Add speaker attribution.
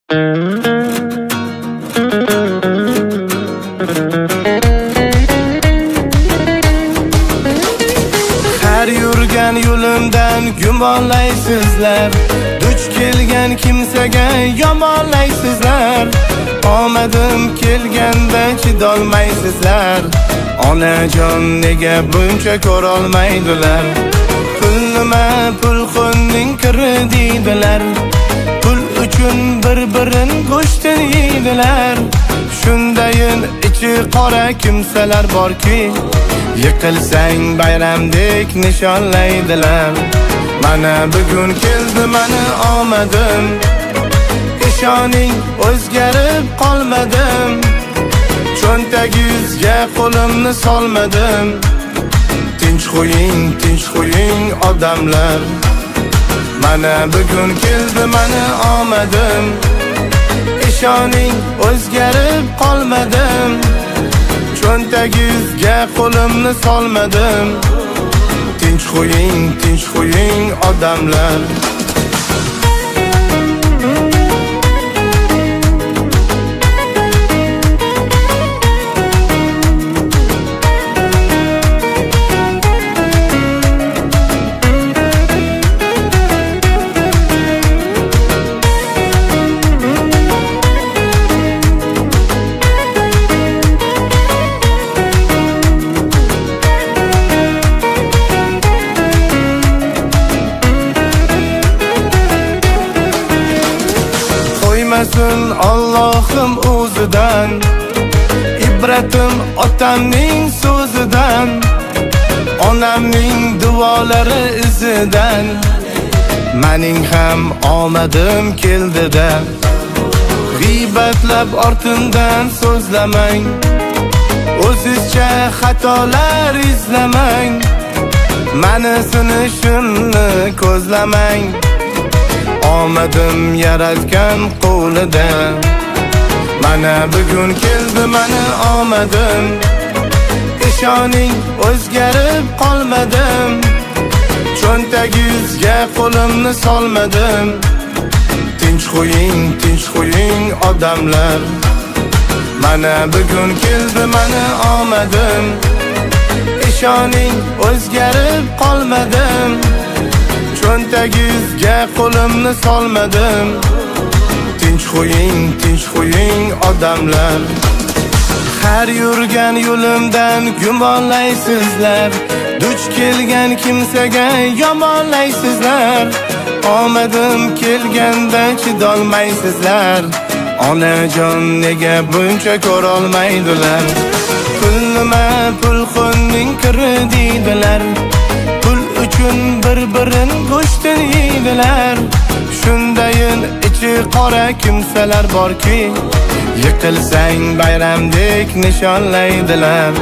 Speaker 1: Har yurgan yo'limdan gumonlaysizlar, duch kelgan kimsaga yomonlaysizlar. Omadim kelganda chidolmaysizlar, onajon nega buncha ko'rolmaydilar. Pul nima, pulxunning kiri deydilar, pul uchun bir-birin go'shtini yeydilar. Shundayin ichi qora kimsalar borki, yiqilsang bayramdek nishonlaydilar. Mana bugun keldi mani omadim, ishoning o'zgarib qolmadim. Cho'ntagingizga qo'limni solmadim. Tinch qo'ying, tinch qo'ying odamlar. Mana bugun keldi mani omadim, ishoning o'zgarib qolmadim. Cho'ntagingizga qo'limni solmadim. Tinch qo'ying, tinch qo'ying odamlar. Qo'ymasin Allohim o'zidan, ibratim otamning so'zidan, onamning duolari izidan. Mening ham omadim keldi-da. G'iybatlab ortimdan so'zlamang, o'zizcha xatolar izlamang. Mani sinishimni ko'zlamang, omadim yaratgan qo'lida. Mana bugun keldi mani omadim, ishoning o'zgarib qolmadim. Cho'ntagingizga qo'limni solmadim. Tinch qo'ying, tinch qo'ying odamlar. Mana bugun keldi mani omadim, ishoning o'zgarib qolmadim. Cho'ntagingizga qo'limni solmadim. Tinch qo'ying, tinch qo'ying odamlar. Har yurgan yo'limdan gumonlaysizlar, duch kelgan kimsaga yomonlaysizlar. Omadim kelganda chidolmaysizlar, onajon nega buncha ko'rolmaydilar. Pul nima, pulxunning kiri deydilar, pul uchun bir-birin go'shtini yeydilar. Shundayin ichi qora kimsalar borki, yiqilsang bayramdek nishonlaydilar.